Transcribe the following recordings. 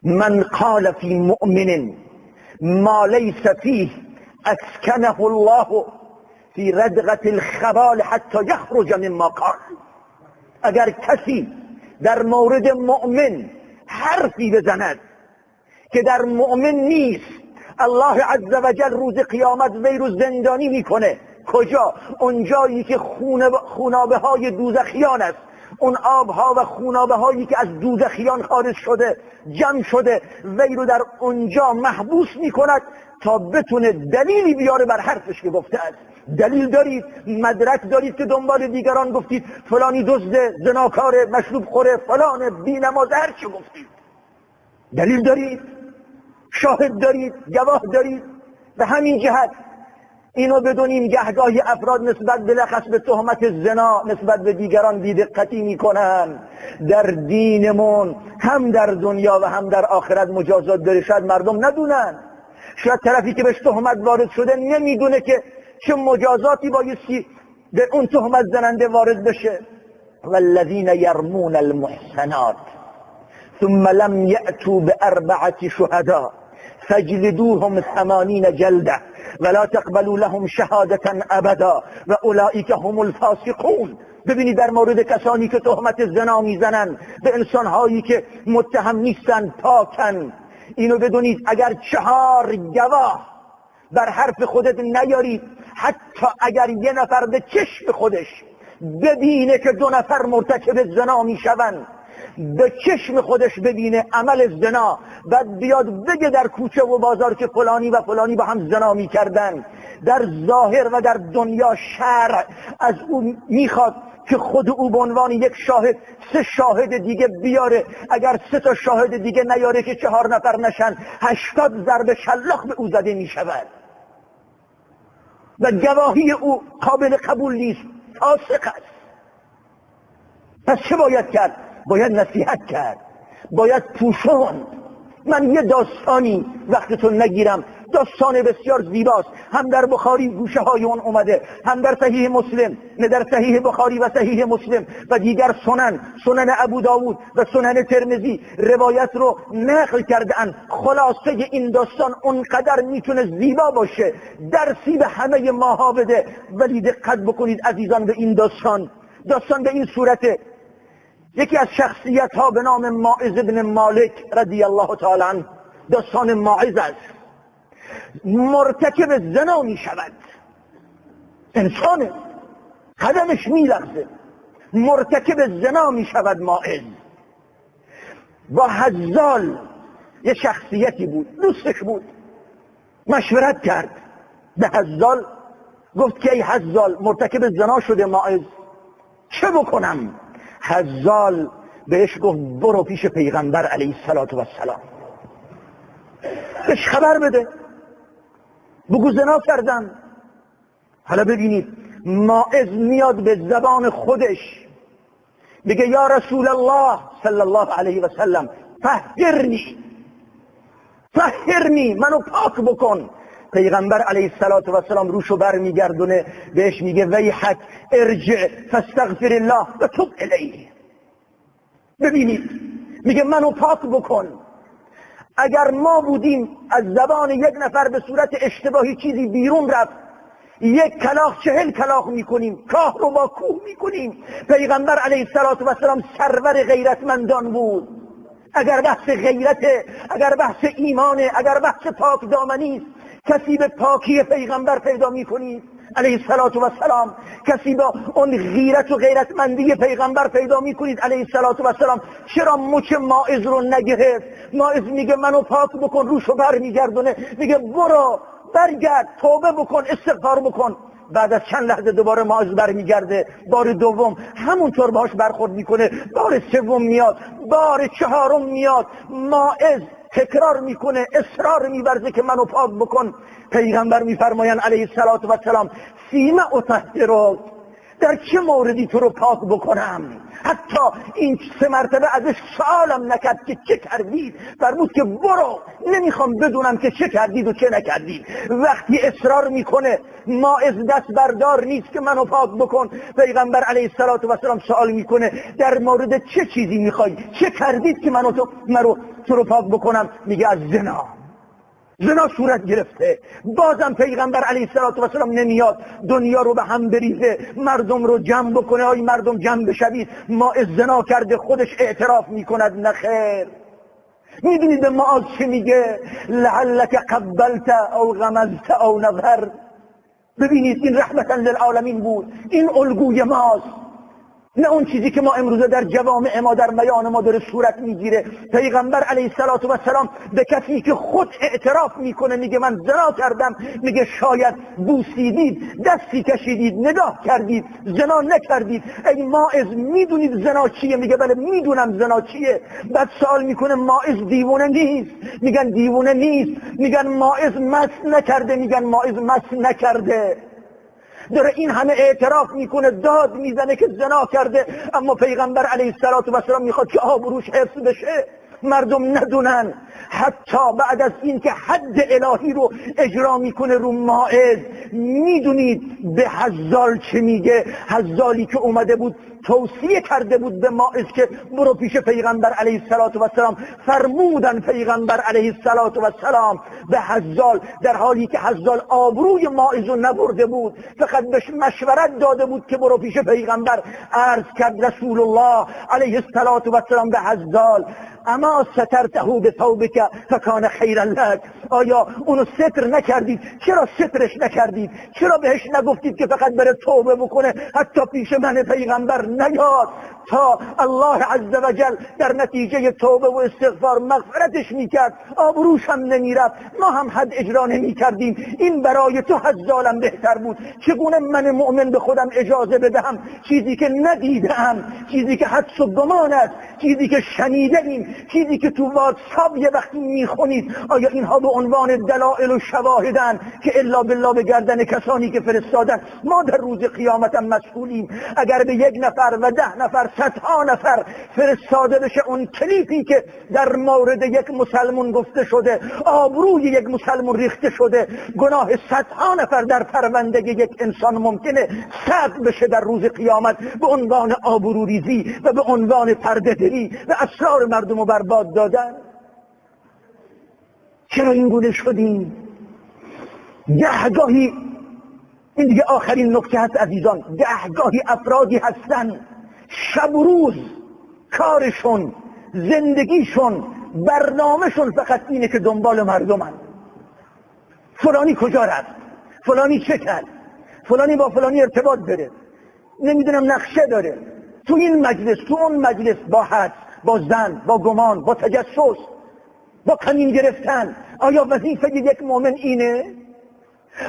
من قال في مؤمن ما ليس فيه اسکنه الله في ردغة الخبال حتى يخرج مما قال. اگر کسی در مورد مؤمن حرفی بزند که در مؤمن نیست، الله عزوجل روز قیامت وی رو زندانی میکنه. کجا؟ اونجایی که خونابه های دوزخیان است، اون آبها و خونابه هایی که از دوزخیان خارج شده جمع شده، وی رو در اونجا محبوس میکند تا بتونه دلیلی بیاره بر حرفش که گفته است. دلیل دارید، مدرک دارید که دنبال دیگران گفتید فلانی دزده، زناکاره، مشروب خوره، فلان، بی نماز، هر چی گفتید. دلیل دارید، شاهد دارید، گواه دارید. به همین جهت اینو بدونیم گهگاهی افراد نسبت بلخص به تهمت زنا نسبت به دیگران بی‌دقتی میکنن. در دینمون هم در دنیا و هم در آخرت مجازات داره. شاید مردم ندونن، شاید طرفی که بهش تهمت وارد شده نمیدونه که چه مجازاتی بایستی به اون تهمت زننده وارد بشه. والذین یرمون المحصنات ثم لم یأتوا بأربعة شهداء فاجلدوهم 80 جلده ولا تقبلوا لهم شهادة ابدا و اولئک هم الفاسقون. ببینید در مورد کسانی که تهمت زنا میزنن به انسانهایی که متهم نیستن، پاکن، اینو بدونید اگر 4 گواه بر حرف خودت نیارید، حتی اگر یه نفر به چشم خودش ببینه که 2 نفر مرتکب زنا میشون، به چشم خودش ببینه عمل زنا، بعد بیاد بگه در کوچه و بازار که فلانی و فلانی با هم زنا میکردن، در ظاهر و در دنیا شرع از او میخواد که خود او به عنوان یک شاهد 3 شاهد دیگه بیاره. اگر 3 تا شاهد دیگه نیاره که 4 نفر نشن، 80 ضربه شلاق به او زده میشود و گواهی او قابل قبول نیست، فاسق است. پس چه باید کرد؟ باید نصیحت کرد، باید پوشوند. من یه داستانی وقتتون نگیرم، داستان بسیار زیباست، هم در بخاری گوشه های اون اومده، هم در صحیح مسلم، نه در صحیح بخاری و صحیح مسلم و دیگر سنن، سنن ابو داود و سنن ترمذی روایت رو نقل کردن. خلاصه این داستان اونقدر میتونه زیبا باشه، درسی به همه ماها بده. ولی دقت بکنید عزیزان به این داستان. داستان به این صورته: یکی از شخصیت ها به نام ماعز بن مالک رضی الله تعالی عنه، داستان ماعز است، مرتکب زنا می شود. انسان قدمش می لغزه، مرتکب زنا می شود ماعز. با هزال یه شخصیتی بود، دوستش بود، مشورت کرد به هزال، گفت که ای هزال مرتکب زنا شده ماعز، چه بکنم؟ هزال بهش گفت برو پیش پیغمبر علیه السلام، بهش خبر بده، بگو زنا کردم. حالا ببینید ماعز میاد به زبان خودش میگه یا رسول الله صلی الله علیه و سلم طهرنی، طهرنی، منو پاک بکن. پیغمبر علیه السلام روشو بر میگردونه بهش میگه ویحک ارجع فاستغفر الله و توب الیه. ببینید میگه منو پاک بکن. اگر ما بودیم از زبان یک نفر به صورت اشتباهی چیزی بیرون رفت، 1 کلاغ 40 کلاغ میکنیم، کاه رو با کوه میکنیم. پیغمبر علیه السلام سرور غیرتمندان بود. اگر بحث غیرته، اگر بحث ایمانه، اگر بحث پاک دامنی است، کسی به پاکی پیغمبر پیدا میکنید علیه السلام، کسی با اون غیرت و غیرتمندی پیغمبر پیدا میکنید علیه السلام. چرا مچ ماعز رو نگرفت؟ ماعز میگه منو پاک بکن، روشو بر میگردونه میگه برو برگرد، توبه بکن، استغفار بکن. بعد از چند لحظه دوباره ماعز برمیگرده، بار دوم همونطور باهاش برخورد میکنه، بار سوم میاد، بار چهارم میاد. ماعز تکرار میکنه، اصرار میورزه که منو پاک بکن. پیغمبر میفرمایند علیه الصلاة والسلام فیم اطهرک، در چه موردی تو رو پاک بکنم؟ حتی این سه مرتبه ازش سوالم نکرد که چه کردید، فرمود که برو، نمیخوام بدونم که چه کردید و چه نکردید. وقتی اصرار میکنه ماعز دست بردار نیست که منو پاک بکن، پیغمبر علیه الصلاة والسلام سوال میکنه در مورد چه چیزی میخوای، چه کردید که منو تو رو پاک بکنم؟ میگه از زنا. زنا صورت گرفته. بازم پیغمبر علیه الصلاة والسلام نمیاد دنیا رو به هم بریزه، مردم رو جمع بکنه، آی مردم جمع بشوید، ماعز زنا کرده، خودش اعتراف میکند. نه خیر. میدونید به معاذ چه میگه؟ لعلک قبلت او غمزت او نظر. ببینید این رحمتا للعالمین بود، این الگوی ماست، نه اون چیزی که ما امروزه در جوامع ما، در میان ما داره صورت میگیره. پیغمبر علیه الصلاة والسلام به کسی که خود اعتراف میکنه میگه من زنا کردم، میگه شاید بوسیدید، دستی کشیدید، نگاه کردید، زنا نکردید. ای ماعز میدونید زنا چیه؟ میگه بله میدونم زنا چیه. بعد سوال میکنه ماعز دیوونه نیست؟ میگن دیوونه نیست. میگن ماعز مست نکرده؟ میگن ماعز مست نکرده. داره این همه اعتراف میکنه، داد میزنه که زنا کرده، اما پیغمبر علیه الصلاة والسلام میخواد که آبروش حفظ بشه، مردم ندونن. حتی بعد از این که حد الهی رو اجرا میکنه رو ماعز، میدونید به حزال چه میگه؟ حزالی که اومده بود توصیه کرده بود به ماعز که برو پیش پیغمبر علیه الصلاة والسلام. فرمودن پیغمبر علیه الصلاة والسلام به حزال، در حالی که حزال آبروی ماعز رو نبرده بود، فقط بهش مشورت داده بود که برو پیش پیغمبر. عرض کرد رسول الله علیه الصلاة والسلام به حزال اما سترته بثوبک فکان خیرا لک، آیا اونو ستر نکردید؟ چرا سترش نکردید؟ چرا بهش نگفتید که فقط بره توبه بکنه، حتی پیش من پیغمبر نیاد، تا الله عز وجل در نتیجه توبه و استغفار مغفرتش میکرد، آبروش هم نمیرفت، ما هم حد اجرا نمیکردیم. این برای تو حزالم بهتر بود. چگونه من مؤمن به خودم اجازه بدهم چیزی که ندیدم، چیزی که حدس و گمان است، چیزی که شنیده ایم، چیزی که تو واتساپ یه وقتی میخونید، آیا اینها به عنوان دلائل و شواهدن که الا بالله به گردن کسانی که فرستادن؟ ما در روز قیامت هم مسئولیم. اگر به یک نفر و 10 نفر، صدها نفر فرستاده بشه اون کلیپی که در مورد یک مسلمان گفته شده، آبروی یک مسلمان ریخته شده، گناه صدها نفر در پرونده یک انسان ممکنه ثبت بشه در روز قیامت به عنوان آبروریزی و به عنوان پرده‌دری و اسرار مردم رو برباد دادن. چرا این گونه شدیم؟ گهگاهی، این دیگه آخرین نکته هست عزیزان، گهگاهی افرادی هستن شب و روز کارشون، زندگیشون، برنامهشون فقط اینه که دنبال مردمن. فلانی کجا رفت، فلانی چه کرد، فلانی با فلانی ارتباط داره، نمیدونم نقشه داره، تو این مجلس تو اون مجلس، با حدس، با زن، با گمان، با تجسس، با کمین گرفتن. آیا وظیفه یک مؤمن اینه؟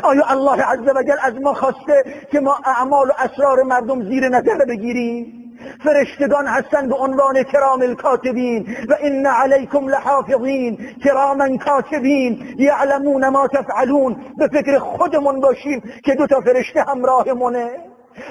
آیا الله عز وجل از ما خواسته که ما اعمال و اسرار مردم زیر نظر بگیریم؟ فرشتگان هستند به عنوان کرام الکاتبین و ان علیکم لحافظین کراما کاتبین یعلمون ما تفعلون. به فکر خودمون باشیم که 2 تا فرشته همراهمونه.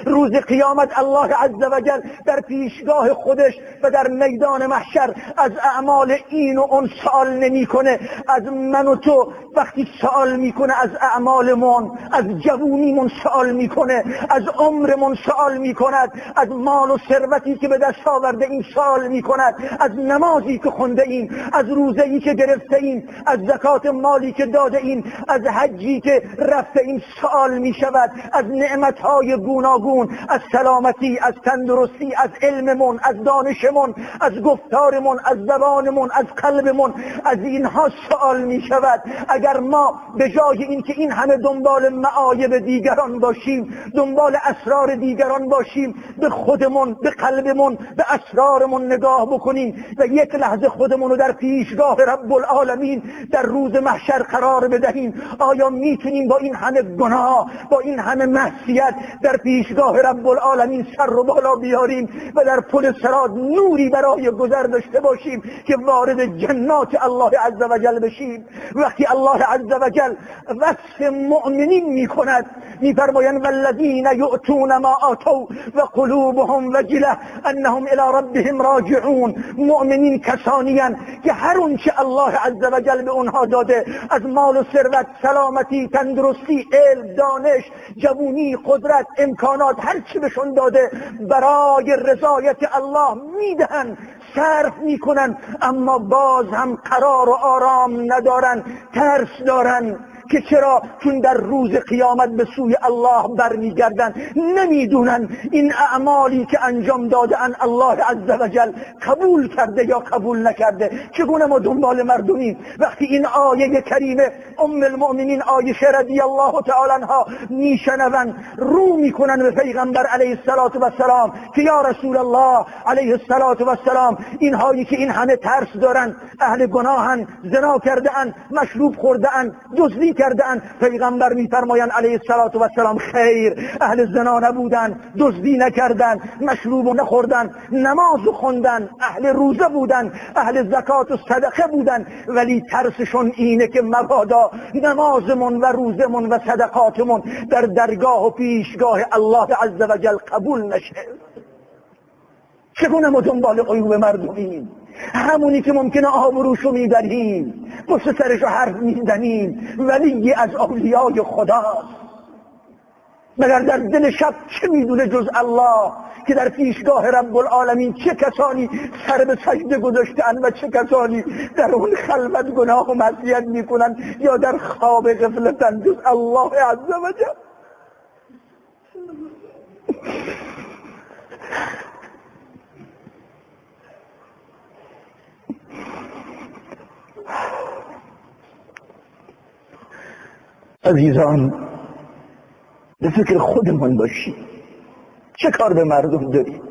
روز قیامت الله عز وجل در پیشگاه خودش و در میدان محشر از اعمال این و اون سوال نمیکنه. از من و تو وقتی سوال میکنه، از اعمالمون، از جوونیمون سوال میکنه، از عمرمون سوال میکند، از مال و ثروتی که به دست آورده ایم سوال میکند، از نمازی که خونده ایم، از روزه‌ای که گرفته ایم، از زکات مالی که داده ایم، از حجی که رفته ایم سوال میشود، از نعمتهای گوناگون، از سلامتی، از تندرستی، از علممون، از دانشمون، از گفتارمون، از زبانمون، از قلبمون، از اینها سوال می شود. اگر ما به جای اینکه این همه دنبال معایب دیگران باشیم، دنبال اسرار دیگران باشیم، به خودمون، به قلبمون، به اسرارمون نگاه بکنیم و یک لحظه خودمون رو در پیشگاه رب العالمین در روز محشر قرار بدهیم، آیا میتونیم با این همه گناه، با این همه معصیت در پیشگاه پیشگاه رب العالمین سر رو بالا بیاریم و در پل صراط نوری برای گذر داشته باشیم که وارد جنات الله عزوجل بشیم. وقتی الله عزوجل وصف مؤمنین میکند میفرمایند والذین یؤتون ما آتوا و قلوبهم وجله انهم الی ربهم راجعون. مؤمنین کسانی که هر اونچه الله عزوجل به اونها داده از مال و ثروت، سلامتی، تندرستی، علم، دانش، جوونی، قدرت، امکانات، هر چی بهشون داده برای رضایت الله میدهن، صرف میکنن، اما باز هم قرار و آرام ندارن، ترس دارن که چرا؟ چون در روز قیامت به سوی الله برمیگردن، نمیدونن این اعمالی که انجام دادن الله عزوجل قبول کرده یا قبول نکرده. چگونه ما دنبال مردمیم؟ وقتی این آیه کریمه ام المؤمنین عایشه رضی الله تعالی عنها میشنون، رو میکنن به پیغمبر علیه الصلاة والسلام که یا رسول الله علیه الصلاة والسلام، اینهایی که این همه ترس دارن، اهل گناهن، زنا کرده ان، مشروب خورده ان، دزدی کردن. پیغمبر میفرمایند علیه الصلاة والسلام خیر، اهل زنا نبودن، دزدی نکردن، مشروب نخوردن، نماز خوندن، اهل روزه بودن، اهل زکات و صدقه بودن، ولی ترسشون اینه که مبادا نمازمون و روزمون و صدقاتمون در درگاه و پیشگاه الله عزوجل قبول نشه. چگونه ما دنبال عیوب مردمیم؟ همونی که ممکنه آبروشو میبریم، پشت سرشو حرف میزنیم، ولی از اولیای خداست. مگر در دل شب چه میدونه جز الله که در پیشگاه رب العالمین چه کسانی سر به سجده گذاشتن و چه کسانی در اون خلوت گناه و معصیت میکنن یا در خواب غفلتن جز الله عزوجل. عزیزان، به فکر خودمون باشیم. چه کار به مردم داریم؟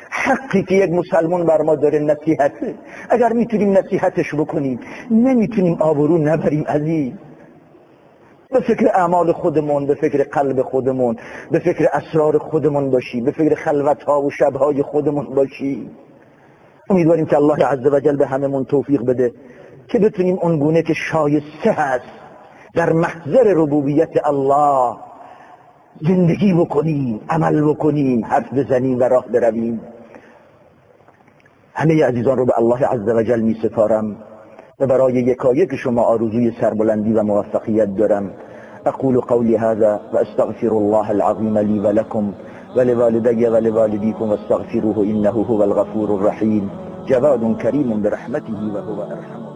حقی که یک مسلمان بر ما داره نصیحته. اگر میتونیم نصیحتش بکنیم، نمیتونیم آبرو نبریم. عزیز، به فکر اعمال خودمون، به فکر قلب خودمون، به فکر اسرار خودمون باشیم، به فکر خلوتها و شبهای خودمون باشیم. امیدواریم که الله عزوجل به هممون توفیق بده که بتونیم اونگونه که شایسته هست در محضر ربوبیت الله زندگی بکنیم، عمل بکنیم، حرف بزنیم و راه برویم. همه عزیزان رو به الله عزوجل می سپارم و برای یکایک شما آرزوی سربلندی و موفقیت دارم. اقول قولی هذا و استغفر الله العظیم لی و لکم و لوالدی و لوالدیکم واستغفروه انه هو الغفور الرحیم. جواد کریم برحمته و هو ارحم.